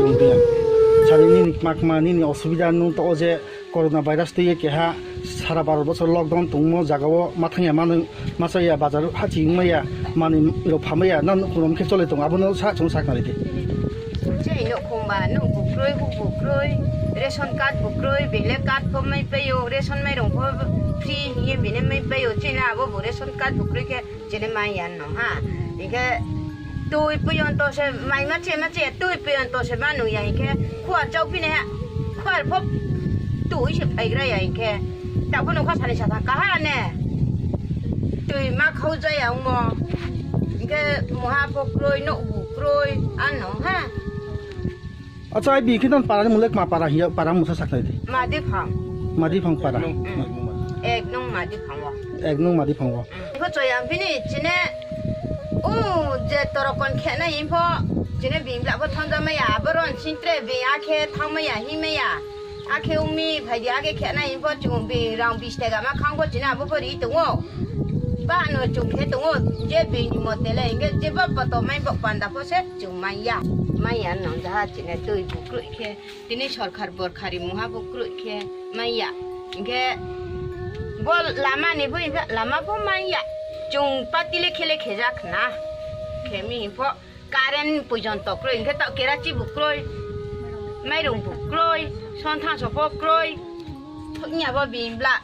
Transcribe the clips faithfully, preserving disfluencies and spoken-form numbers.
Sari nini kma kma nini osubida nung to o je corona virus twi keha sara baro bosor lockdown tongmo jaga o mathang ya manu masa ya bazar hachi wngma ya mani rok phamai ya nan kurom khe chole tong abono sa chung sak nari di. Chai no khumba no bukroi bu bukroi ration card bukroi bele card ko mai payo ration mai rong ko free hiye bine mai payo china abo bu ration card bukroi khe Chini mai yan no ha. Ike tui puyon to se mai ma che ma che tui puyon to se manu ya ike khuar chau pine ha. Khuar pop tui se phaigra ya ike. Ta phono kha sani sa tha kaha ne. Tui ma khau ja ya mo. Ike muha pho kroi no bu kroi an no ha. Acha, ai bini khe non para ni mung le kma para hiya, para mung sa saknai di. Madi phang. Madi phang para. Mm. Ek nung madi phang o. Ek nung madi phang o. Iko choyang bini chine, o je torokon khena info, chine bini bla bo thangja maya, aboron sintre bi akhe thangmaya, himaya. Akhe umi phaidi akhe khena info chung bi rang bis tega ma khang bo chine abo pori tongo. Ba no chung khe tongo, je bini mote le, inge je bo poto mai bo panda pho se. Chwng manya, manya nang jaha chini twi bukrui khe, tini sorkar borkari muha bukrui khe manya. Hinkhe bo lama ni bo hinkhe lama bo manya. Chwng patile khele khejak na. Khemi hinkhe current pujon tokrui hinkhe ta kerachi bukrui, mairung bukrui, sontha sopo krui. Thoknya bo bimbla.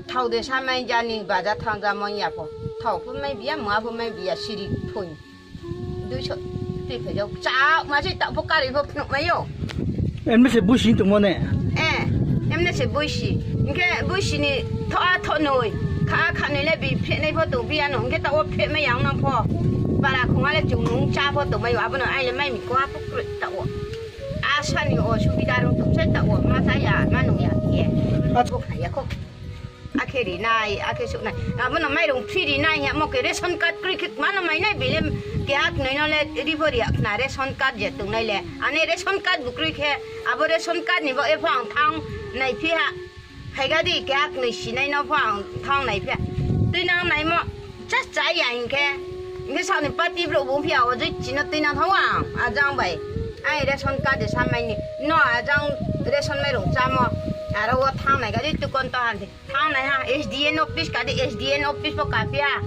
Thau de samai jani baja thang ja manya pho. Thau pho mai biya, mua pho mai biya, siri thoi. Duiso twi phai jao. Cha ma se ta pho kari pho phunuk mai yo. Emne se buisi tongmo ne? Eh, emne se buisi. Hinkhe buisi ni tho a tho noi. Kha a kha noi le bi phe nai pho tong biya no. Hinkhe ta o phe mai yang nang pho. Bara khunga le chung nung cha pho tong mai yo. Abono ai le mai mi ko a pho kroi ta o. Asa ni o subida rong tong sai ta o. Ma cha ya, ma nung ya ye. Bo kha ya kho. Akhe rinai, akhe suknai. Abono mairung free rinai ya, mo khe ration card kroi khe mano mainai bile kehak noi no le ribo riya khna ration card je tongnai le. Ani ration card bo kroi khe, abo ration card ni bo epho ang thang nai phi ha. Phaiga di kehak noi sinai no pho ang thang nai phi ha. Twi nang nai mo cha cha ya hinkhe. Hinkhe sakni party bro bo phi ha o joi chino twi nang thang ang ajang bai. Ai ration card de samai ni no ajang ration mairung chamo. Aro o thang nai ga di tukon to han di. Thang nai ha, S D N office kadi, S D N office bo kapya.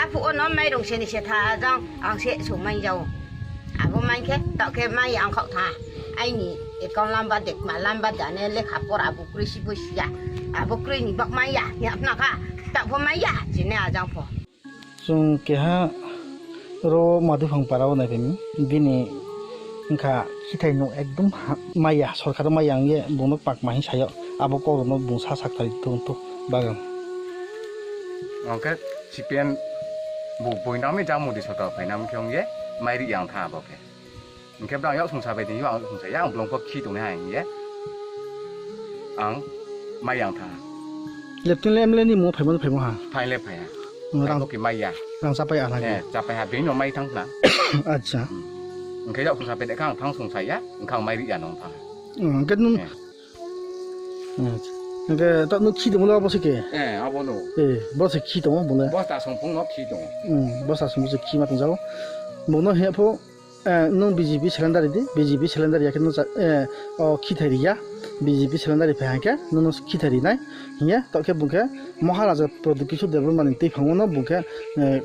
Aphu ono mairung seni se tha jang, ang se so mai jao. Abo mai khe, tok khe mai ang khok tha. Aini account lamba dek ma lamba dane lekha pora bo kroi si bo siya. Abo kroi ni bak mai ya, ya apna kha. Tak pho mai ya, chini ajang pho. Chwng keha ro Madhuphang para o nai phai mi. Bini wngkha khithai no ekdom ha-, maya, sorkar o maya wngye bung no pakma hin sayo. Abo kok rok no bung sa sak thari tong to bagan. Hwnkhe C P M bo buinami jang modi sorkar phainam khe wngye mai ri yang tha abo khe. Hingke bwrang yak songsa bai tongyo, ang songsa ya, ang bolong kok khi tongnai hai hingye. Ang mai yang tha. Leptin le M L A ni mo phaimo phaimo ha. Phai le phai ha. Rang Phai bo ki mai ya. Rang chapai a lagi. Eh, chapai ha, bini no mai thang na. Acha. Hingke yak songsa bai dekha ang thang songsa ya, hingke ang mai ri ya nong thang. Hingke nung. Eh. Acha. Hingke ta nung khi tongo lo abo se ke. Eh, abo no. Eh, bo se khi tongo bo le. Bo ta song phung no khi tongo. Hmm, bo ta song se khi ma tong jao. Bo no he pho. Eh, nung B J P cylinder di, B J P cylinder ya khe nung cha-, eh, o khithai ri ya, B J P cylinder ri phai hang khe nung, nung khithai ri nai, hiya, to khe bung khe Maharaja Pradyot Kishore Debbarma ni twi phang no bung khe, eh,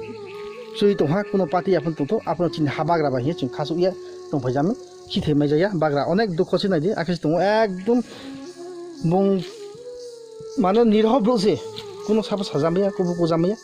chwi tong ha, kuno party aphano tong tho, aphano chini ha bagra ba hiya chwng khasuk ya tong phai jami, khithai mai ja ya, bagra onek dukho se nai di, akhe se tongo ekdom bung mano nirho bru se, kuno sabo sajam ya, kubu kujam ya.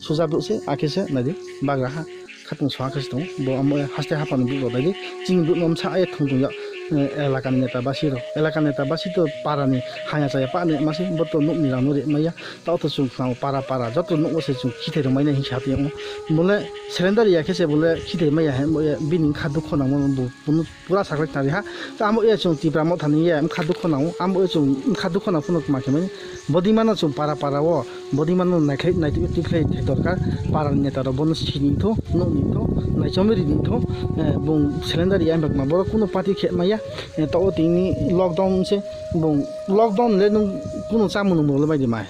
Suja bru se, akhe se, nai di, bagra ha, khatung so akhe se tongo, bo amo haste haphang ni bru rok nai di, chini bru no msa aye thung thung ya, eh, elaka ni neta basi rok, elaka ni neta basi to para ni haya chaya pa ne ma se, bo to nuk ni rang no re maya, ta to chwng khna para para, joto nuk o se chwng khithai rok mai nai hinsa tong o, bole cylinder ya khe se bole khithai maya he, bini kha dukho nang mano bo, bo no. Pura sakle tari ha. To amo e chwng Tipra Motha ni ye, wngkha dukho nang, amo e chwng wngkha dukho nang phano ma khe mani. Bodima no chwng para para o, bodima no naikhlai, naitwi twi khlai thai dorkar. Para ni neta rok bono sini tho, nuk ni tho, naichomwi ri ni tho, eh, bung cylinder ya bak ma borok kuno party khe maya. Eh, to o tini lockdown se, bung lockdown le nung kuno chamung nung le bai di mai.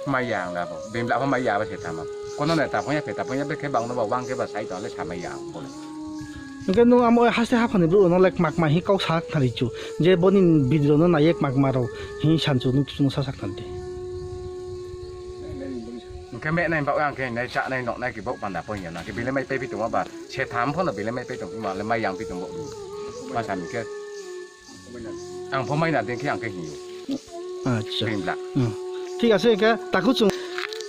Maya ang labo. Bini labo maya abo se tama. Kono ne tapung ya, pe tapung ya, be ke bang no ba wang ke ba sai to le sama ya ang bole. Hwnkhe nwng amo haste haphani bwrwi no lek makma hi kok sak thani chu, je boni video no naiye makma rok hi sanchu nwng kisu no sa sak thani. Hwnkhe me nai bak ang khe nai cha nai nok nai ki bok panda pon ya na ke bile mai pepi tong ba se tham pho no bile mai pe tong ma le mai yang pi tong bo. Ma sami khe. Ang pho mai na den khe ang khe hiyo. Acha. Khe bla. Hmm. Thik ase, khe taku chung.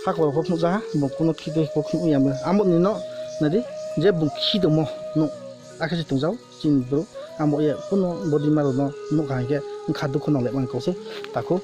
Hakor kok nukja ha, bung kuno khide kok khim uyam. Amo ni no, nadi, je bung khidomo, no. Akhe se tungjao, chini bro. Amo ye, kuno body maro no, no kha khe, kha dukho no le mang kose, taku.